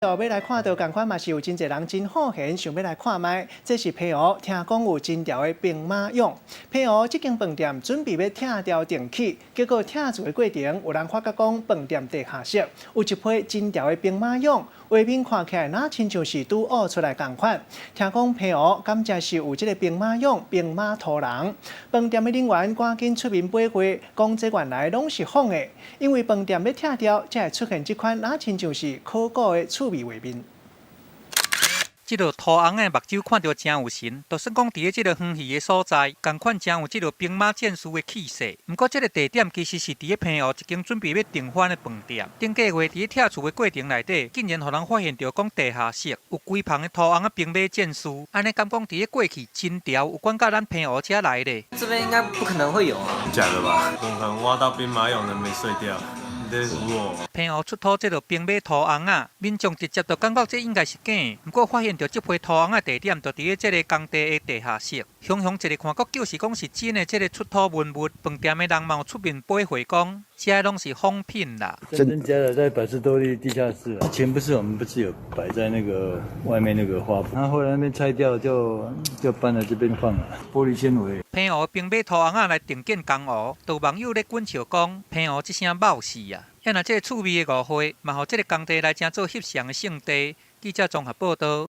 欲來看著仝款嘛是有真濟人真好閒，想欲來看覓。這是澎湖，聽講有真牢的兵馬俑。澎湖這間飯店準備欲拆掉重起，結果拆除的過程有人發覺講飯店地下室有一批真牢的兵馬俑，畫面看起來若親像是拄挖出來仝款。聽講澎湖敢誠是有這个兵馬俑、兵馬塗人。飯店的人員趕緊出面駁話，講這原來攏是仿的，因為飯店欲拆掉，才會出現這款若親像是考古的趣味畫面。這个塗紅的目睭看著誠有神，就算講佇咧這个遠去的所在，仝款誠有這个兵馬戰士的氣勢。毋過，這个地點其實是佇咧澎湖一間準備欲重翻的飯店。頂個月佇咧拆除的過程內底，竟然予人發現著講地下室有規棚的塗紅的兵馬戰士。按呢敢講佇咧過去真牢有關佮咱澎湖遮來咧？這邊應該不可能會有啊！假的吧？不可能挖到兵馬俑能沒碎掉？澎湖出土這个兵馬塗紅仔，民眾直接就感覺這應該是假的。毋過發現著這批塗紅仔地點就佇咧這个工地的地下室，雄雄一个看，閣就是講是真的。這个出土文物，飯店的人嘛有出面駁話講，這攏是仿品啦。真真假假在百事多利地下室，之前不是我們不是有擺在那個外面那個花圃，然後後來那邊拆掉就搬來這邊放了玻璃纖維。澎湖兵馬塗紅仔來重建江湖，就網友咧滾笑講，澎湖這聲冒死啊！啊若這个趣味的誤會，嘛予這个工地來成做翕相的勝地。記者綜合報導。